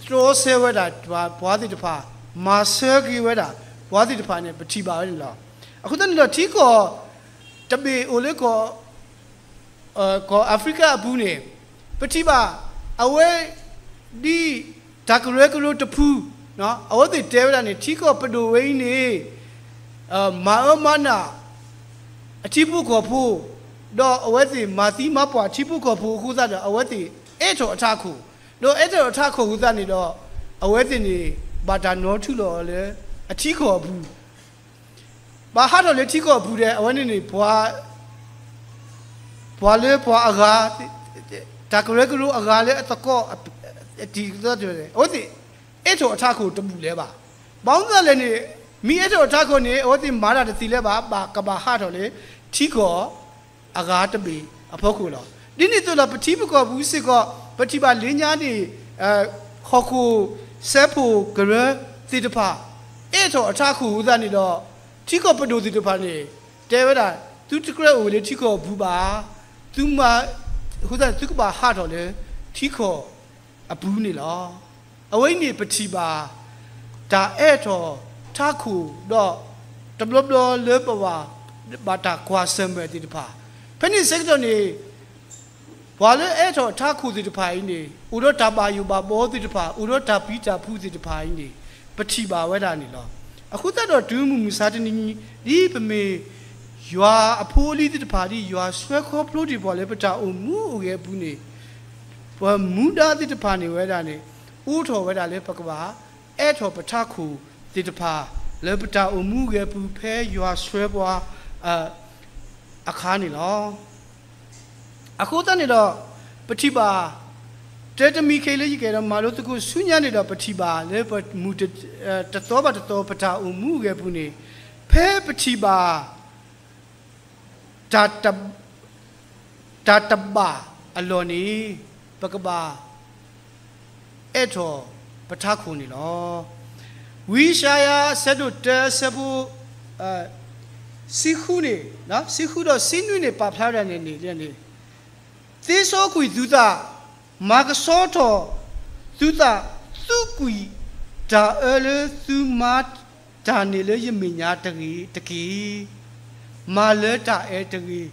တြီဆၢဝဲဒၣ်ပှၤသ့ၣ်တဖၣ်, မၤဆၢက့ၤဝဲဒၣ်ပှၤသ့ၣ်တဖၣ်န့ၣ် ပထံၣ်ဘၣ်ဝဲန့ၣ်လီၤ. အဃိသတးန့ၣ်ဒီး ထံကီၢ်တဘ့ၣ်အိၣ်လၢ ကီၢ်အၤဖရံကၤအပူၤန့ၣ် ပထံၣ်ဘၣ် အဝဲ ဒ်တၢ်ကရၢကရိတဖု အဝဲသ့ၣ်တဲဝဲဒၣ်န့ၣ် ထံကီၢ်ပဒိၣ်ဝဲအံၤန့ၣ် မၤအၢမၤနး အထံဖိကီၢ်ဖိ ဒီးအဝဲသ့ၣ်မၤသံမၤပှၢ်ထံဖိကီၢ်ဖိအဃိသတးဒီး အဝဲသ့ၣ်အဲးထီၣ်အထးခိၣ်, ဒီးအဲးထီၣ်အထးခိၣ်အဃိသတးန့ၣ်ဒီး အဝဲသ့ၣ်န့ၣ် ဘၣ်တၢ်နီၤထူလီၤအီၤလၢ အထံကီၢ်အပူၤ ဘၣ်ဟးထီၣ်လၢထံကီၢ်အပူၤဒီး အဝဲန့ၣ်န့ၣ် ပှၤ ပှၤလၢပှၤအဂၤ တၢ်ကရၢကရိအဂၤလၢအသကိး အတံၤသကိး အဝဲသ့ၣ် အဲးထီၣ်အထးခိၣ်တဘူၣ်လၢၤဘၣ်. ဘၣ်မနုၤလဲၣ်န့ၣ် မ့ၢ်အဲးထီၣ်အထးခိၣ်န့ၣ် အဝဲသ့ၣ်မၤတၢ်တသ့လၢၤဘၣ်, ဘၣ်ကဘၣ်ဟးထီၣ်လၢ ထံကီၢ်အဂၤတဘ့ၣ်အဖီခိၣ်လီၤ. ဒ်န့ၣ်အသိးဒီး ပထံပကီၢ်ပူၤစ့ၢ်ကီး ပထံၣ်ဘၣ်လၢညါန့ၣ် ဟီၣ်ခိၣ်စဲးဖိၣ်ကရၢသ့ၣ်တဖၣ် အဲးထီၣ်အထးခိၣ်အဃိသတးန့ၣ်ဒီး ထံကီၢ်ပဒိၣ်သ့ၣ်တဖၣ်န့ၣ် တဲဝဲဒၣ် သုတကြၢးအိၣ်လၢထံကီၢ်အပူၤဘၣ်, သုမၤ အဃိသတးန့ၣ် သုကဘၣ်ဟးထီၣ်လၢထံကီၢ်အပူၤန့ၣ်လီၤ. အဝဲအံၤန့ၣ်ပထံၣ်ဘၣ် တၢ်အဲးထီၣ်ထးခိၣ်ဒီး တဘျီဘျီလၢပဘၣ် ဘၣ်တၢ်ကွၢ်ဆၢၣ်မဲာ်သ့ၣ်တဖၣ်, ဖဲန့ၣ်ဆၢကတီၢ်န့ၣ် ပှၤလၢအအဲးထီၣ်ထးခိၣ်သ့ၣ်တဖၣ်အံၤန့ၣ် အိၣ်ဒီးတၢ်ဘၣ်ယိၣ်ဘၣ်ဘီသ့ၣ်တဖၣ်, အိၣ်ဒီးတၢ်ပျံၤတၢ်ဖုးသ့ၣ်တဖၣ်အံၤန့ၣ် ပထံၣ်ဘၣ်ဝဲဒၣ်န့ၣ်လီၤ. အဃိသတးဒီးတုၤမုၢ်မဆါတနံၤ ဒ်ပမ့ၢ် ယွၤအဖိအလံၤသ့ၣ်တဖၣ် ဒ်ယွၤဆှၢခီဖျိတ့ၢ်ပှၤလၢပတၢ်အိၣ်မူအိၣ်ဂဲၤအပူၤန့ၣ် ပမူဒါသ့ၣ်တဖၣ်န့ၣ်ဝဲဒၣ်န့ၣ် အိးထီၣ်ဝဲဒၣ်လၢပကဘၣ်အဲးထီၣ်ပထးခိၣ် သ့ၣ်တဖၣ် လၢပတၢ်အိၣ်မူအိၣ်ဂဲၤအပူၤ ဖဲယွၤဆှၢပှၤ အခါန့ၣ်လီၤ. အဃိသတးန့ၣ်ဒီး ပထံၣ်ဘၣ် တၢ်တမံၤခဲအံၤလၢယကအဲၣ်ဒိးမၤလိသကိးဆူညါန့ၣ်ဒီး ပထံၣ်ဘၣ်လၢပမုၢ်တသီဘၣ်တသီ ပတၢ်အိၣ်မူအိၣ်ဂဲၤအပူၤန့ၣ် ဖဲပထံၣ်ဘၣ် တၢ်တဘၣ်အလီၢ်န့ၣ် ပကဘၣ် အဲးထီၣ်ပထးခိၣ်န့ၣ်လီၤ. ဝံယၡါယၤအဆၢဒိၣ်တၢအဆၢဖိ ဆံဃုန့ၣ်, ဆံဃုဒီးဆံနွံန့ၣ် ပာ်ဖျါဝဲဒၣ်န့ၣ်န့ၣ်, သ့စီကွံာ်သုသး, မၤကဆှီထီၣ်သုသး, သူကွံာ်တၢ်အၢလၢသုမၤတၢ်န့ၣ်လၢယမဲာ်ညါတဂ့ၤတက့ၢ်. မၤလၢတၢ်အဲၣ်တဂ့ၤ,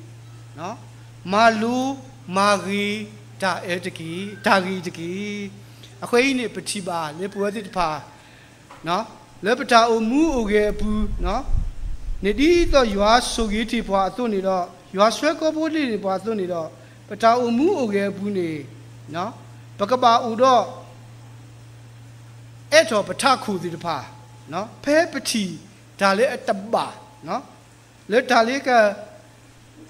မၤလိမၤဂ့ၤတၢ်အဲၣ်တက့ၢ်, တၢ်ဂ့ၤတက့ၢ်. အဃိအံၤန့ၣ် ပထံၣ်ဘၣ်လၢပဝဲသ့ၣ်တဖၣ် လၢပတၢ်အိၣ်မူအိၣ်ဂဲၤအပူၤန့ၣ် ဒ်သိးယွၤဆိၣ်ဂ့ၤတ့ၢ်ပှၤအသိးန့ၣ်ဒီး ယွၤဆှၢကိးဖှိၣ်တ့ၢ်ပှၤအသိးန့ၣ်ဒီး ပတၢ်အိၣ်မူအိၣ်ဂဲၤအပူၤန့ၣ် ပကဘၣ်အိၣ်ဒီး အဲးထီၣ်ပထးခိၣ်သ့ၣ်တဖၣ်, ဖဲပထံၣ်တၢ်လၢအတဘၣ်, လၢတၢ်လၢက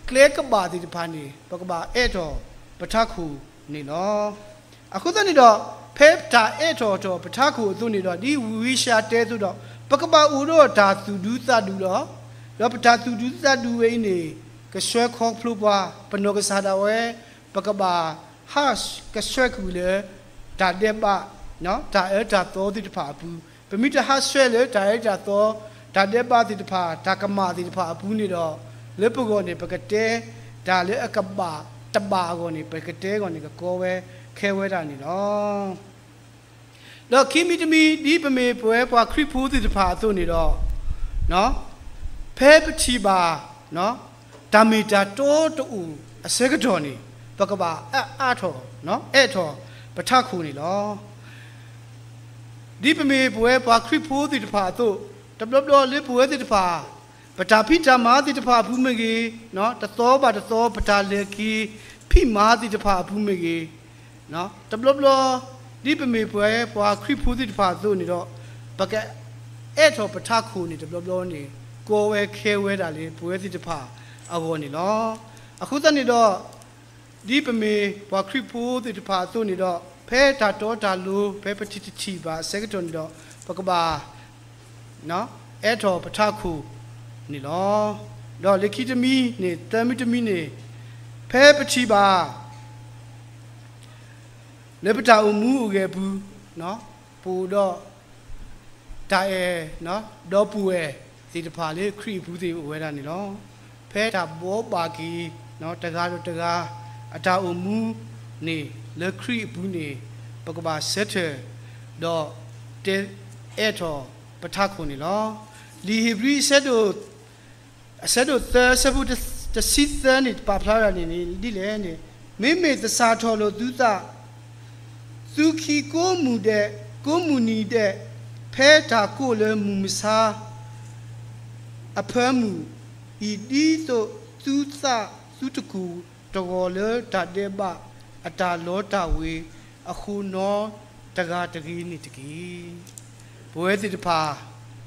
ကျဲကဘၣ်သ့ၣ်တဖၣ်န့ၣ် ပကဘၣ်အဲးထီၣ်ပထးခိၣ်န့ၣ်လီၤ. အဃိသတးန့ၣ်ဒီး ဖဲတၢ်အဲးထီၣ်ထီၣ်ပထးခိၣ်အသိးန့ၣ်ဒီး ဒ်ဝံယၡါယၤတဲအသိးဒီး ပကဘၣ်အိၣ်ဒီးတၢ်သူၣ်ဒူသးဒူလီၤ. ဒီးပတၢ်သူၣ်ဒူသးဒူဝဲအံၤန့ၣ် ကဆှၢခီဖျိပှၤ, ပနီၢ်ကစၢ်ဒၣ်ဝဲ ပကဘၣ်ဟးကဆှဲကွံာ်လၢ တၢ်ဒဲးဘး, တၢ်အၢတၢ်သီသ့ၣ်တဖၣ်အပူၤ, ပမ့ၢ်တဟးဆှဲလၢတၢ်အၢတၢ်သီ, တၢ်ဒဲးဘးသ့ၣ်တဖၣ်, တၢ်ကမၣ်သ့ၣ်တဖၣ်အပူၤန့ၣ်ဒီး လၢပဂီၢ်န့ၣ် ပကတဲတၢ်လၢအကဘၣ်တဘၣ်အဂီၢ်န့ၣ် ပကတဲအဂီၢ်န့ၣ် ကကီဝဲခဲဝဲဒၣ်န့ၣ်လီၤ. ဒီးခံမံၤတမံၤ ဒ်ပမ့ၢ်ပဝဲပှၤခရံာ်ဖိသ့ၣ်တဖၣ်အသိးန့ၣ်ဒီး ဖဲပထံၣ်ဘၣ် တၢ်မ့ၢ်တၢ်တီတအိၣ်အဆၢကတီၢ်န့ၣ် ပကဘၣ်အါထီၣ်, အဲးထီၣ်ပထးခိၣ်န့ၣ်လီၤ. ဒ်ပမ့ၢ်ပဝဲပှၤခရံာ်ဖိသ့ၣ်တဖၣ်အသိး, တဘျီဘျီလၢပဝဲသ့ၣ်တဖၣ် ပတၢ်ဖံးတၢ်မၤသ့ၣ်တဖၣ်အပူၤမ့ၢ်ဂ့ၤ, တသီဘၣ်တသီ ပတၢ်လဲၤက့ၤဖံးမၤသ့ၣ်တဖၣ်အပူၤမ့ၢ်ဂ့ၤ, တဘျီဘျီ ဒ်ပမ့ၢ်ပဝဲပှၤခရံာ်ဖိသ့ၣ်တဖၣ်အသိးန့ၣ်ဒီး ပကအဲးထီၣ်ပထးခိၣ်န့ၣ် တဘျီဘျီန့ၣ် ကီဝဲခဲဝဲဒၣ်လၢပဝဲသ့ၣ်တဖၣ်အဂီၢ်န့ၣ်လီၤ. အဃိသတးန့ၣ်ဒီး ဒ်ပမ့ၢ်ပှၤခရံာ်ဖိသ့ၣ်တဖၣ်အသိးန့ၣ်ဒီး ဖဲတၢ်တီတၢ်လိၤ ဖဲပထံၣ်တထံၣ်ဘၣ်အဆၢကတီၢ်န့ၣ်ဒီး ပကဘၣ် အဲးထီၣ်ပထးခိၣ်န့ၣ်လီၤ. ဒီးလၢခံတမံၤန့ၣ် သၢမံၤတမံၤန့ၣ် ဖဲပထံၣ်ဘၣ် လၢပတၢ်အိၣ်မူအိၣ်ဂဲၤအပူၤ ပအိၣ်ဒီး တၢ်အဲၣ် ဒီပုၢ်ဝဲၢ်သ့ၣ်တဖၣ်လၢခရံာ်အပူၤသ့ၣ်အိၣ်ဝဲဒၣ်န့ၣ်လီၤ. ဖဲတၢ်ဘှီဘၣ်က့ၤ တဂၤဒီးတဂၤ အတၢ်အိၣ်မူန့ၣ် လၢခရံာ်အပူၤန့ၣ် ပကဘၣ်ဆၢထၢၣ် ဒီးတဲအဲးထီၣ်ပထးခိၣ်န့ၣ်လီၤ. လံာ်ဧ့ၤဘြံၤ အဆၢဒိၣ်သၢ အဆၢဖိတဆံသၢန့ၣ် ပာ်ဖျါဝဲဒၣ်န့ၣ်န့ၣ် ဒ်လဲၣ်န့ၣ်, မ့မ့ၢ်သဆၣ်ထီၣ်လိာ်သုသး သုခံကိးမုၢ်ဒဲး ကိးမုၢ်နံၤဒဲး ဖဲတၢ်ကိးလၢမုၢ်မဆါ အဖၢမုၢ်အံၤ ဒ်သိးသုသးသုတကူၣ်တဂီၤလၢတၢ်ဒဲးဘးအတၢ်လီတၢ်ဝ့ၤအဃိနီတဂၤတဂ့ၤန့ၣ်တက့ၢ်. ပဝဲသ့ၣ်တဖၣ်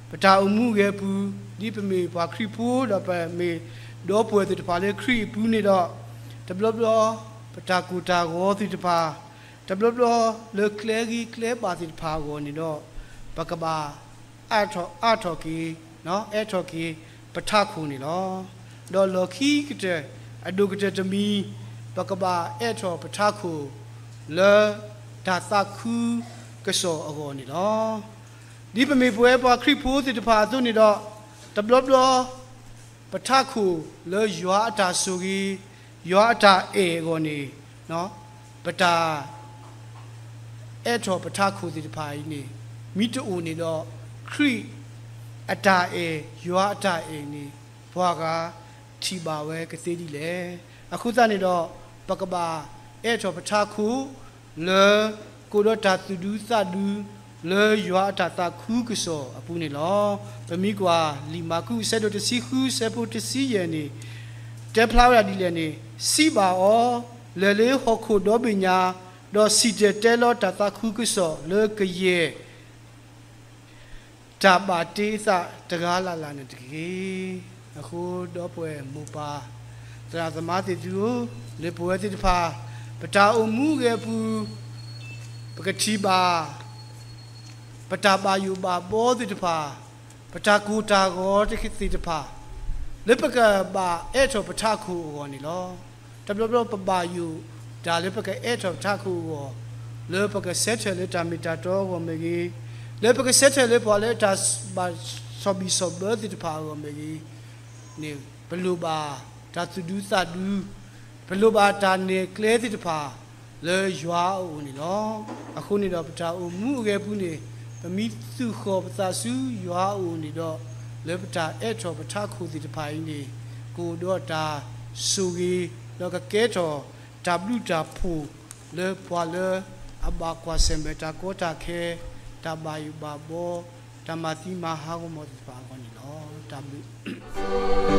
ပတၢ်အိၣ်မူအိၣ်ဂဲၤအပူၤ ဒ်ပမ့ၢ်ပှၤခရံာ်ဖိ ဒီးပမ့ၢ်ဒီပုၢ်ဝဲၢ်သ့ၣ်တဖၣ်လၢခရံာ်အပူၤန့ၣ်ဒီး တဘျီဘျီ ပတၢ်ကိၢ်တၢ်ဂီၤသ့ၣ်တဖၣ် တဘျီဘျီလၢကျဲဂ့ၤကျဲဘၣ်သ့ၣ်တဖၣ်အဂီၢ်န့ၣ်ဒီး ပကဘၣ် အါထီၣ်အါထီၣ်က့ၤ အဲးထီၣ်က့ၤ ပထးခိၣ်န့ၣ်လီၤ. ဒီးလီၢ်ခံကတၢၢ် အဒိၣ်ကတၢၢ်တမံၤ ပကဘၣ်အဲးထီၣ်ပထးခိၣ် လၢတၢ်သးခုကစီၣ်အဂီၢ်န့ၣ်လီၤ. ဒ်ပမ့ၢ်ပဝဲပှၤခရံာ်ဖိသ့ၣ်တဖၣ်အသိးန့ၣ်ဒီး တဘျီဘျီ ပထးခိၣ်လၢယွၤအတၢ်ဆိၣ်ဂ့ၤ ယွၤအတၢ်အဲၣ်အဂီၢ်န့ၣ် ပတၢ် အဲးထီၣ်ပထးခိၣ်သ့ၣ်တဖၣ်အံၤန့ၣ် မ့ၢ်တအိၣ်န့ၣ်ဒီး ခရံာ်အတၢ်အဲၣ် ယွၤအတၢ်အဲၣ်န့ၣ် ပှၤဂၤထံၣ်ဘၣ်ဝဲကသ့ဒ်လဲၣ်. အဃိသတးန့ၣ်ဒီး ပကဘၣ်အဲးထီၣ်ပထးခိၣ် လၢကအိၣ်ဒီးတၢ်သူၣ်ဒူသးဒူ လၢယွၤအတၢ်သးခုကစီၣ်အပူၤန့ၣ်လီၤ. ပမ့ၢ်ကွၢ်လံာ်မၢ်ကူးအဆၢဒိၣ်တဆံဃု အဆၢဖိတဆံယဲၢ်န့ၣ် တဲဖျါဝဲဒၣ်ဒ်လဲၣ်န့ၣ်, စံးဘၣ်အီၤ, လဲၤလၢဟီၣ်ခိၣ်ဒီဘ့ၣ်ညါ, ဒီးစံၣ်တဲၤတဲလီၤတၢ်သးခုကစီၣ်လၢကယဲၢ် တၢ်ဘၣ်တ့အသးတဂၤလၢ်လၢ်န့ၣ်တက့ၢ်. အဃိဒီပုၢ်ဝဲၢ်မိၢ်ပၢ် သရၣ်သမါသ့ၣ်သုဧၢ, လၢပဝဲသ့ၣ်တဖၣ် ပတၢ်အိၣ်မူအဂ့ၤအပူၤ ပကထံၣ်ဘၣ် ပတၢ်ဘၣ်ယိၣ်ဘၣ်ဘီသ့ၣ်တဖၣ်, ပတၢ်ကိၢ်တၢ်ဂီၤသ့ၣ်တဖၣ်, လၢပကဘၣ်အဲးထီၣ်ပထးခိၣ်အဂီၢ်န့ၣ်လီၤ. တဘျီဘျီပဘၣ်ယိၣ်တၢ်လၢပကအဲးထီၣ်ပထးခိၣ်အဂီၢ်, လၢပကဆၢထၢၣ်လၢတၢ်မ့ၢ်တၢ်တီအဂီၢ်မ့ၢ်ဂ့ၤ, လၢပကဆၢထၢၣ်လၢပှၤလၢတၢ်ဘၣ်ဆီၣ်ဘံၣ်ဆီၣ်ဘၢသ့ၣ်တဖၣ်အဂီၢ်မ့ၢ်ဂ့ၤန့ၣ်, ပလိၣ်ဘၣ်တၢ်သူၣ်ဒူသးဒူ, ပလိၣ်ဘၣ်တၢ်နဲၣ်ကျဲသ့ၣ်တဖၣ် လၢယွၤအအိၣ်န့ၣ်လီၤ. အဃိန့ၣ်ဒီးပတၢ်အိၣ်မူအဂ့ၤအပူၤန့ၣ်, ပမ့ၢ်သူၣ်ဃီၣ်ပသးဆူယွၤအအိၣ်န့ၣ်ဒီး, လၢပတၢ်အဲးထီၣ်ပထးခိၣ်သ့ၣ်တဖၣ်အံၤန့ၣ်, ကအိၣ်ဒီးတၢ်ဆိၣ်ဂ့ၤ, ဒီးကကဲထီၣ်တၢ်ဘျုးတၢ်ဖှိၣ် လၢပှၤလၢအဘၣ်ကွၢ်ဆၢၣ်မဲာ်တၢ်ကီတၢ်ခဲ, တၢ်ဘၣ်ယိၣ်ဘၣ်ဘီ, တၢ်မၤသံမၤဟးဂီၤမီၢ်သ့ၣ်တဖၣ်အဂီၢ်န့ၣ်လီၤ. တၢ်ဘျုး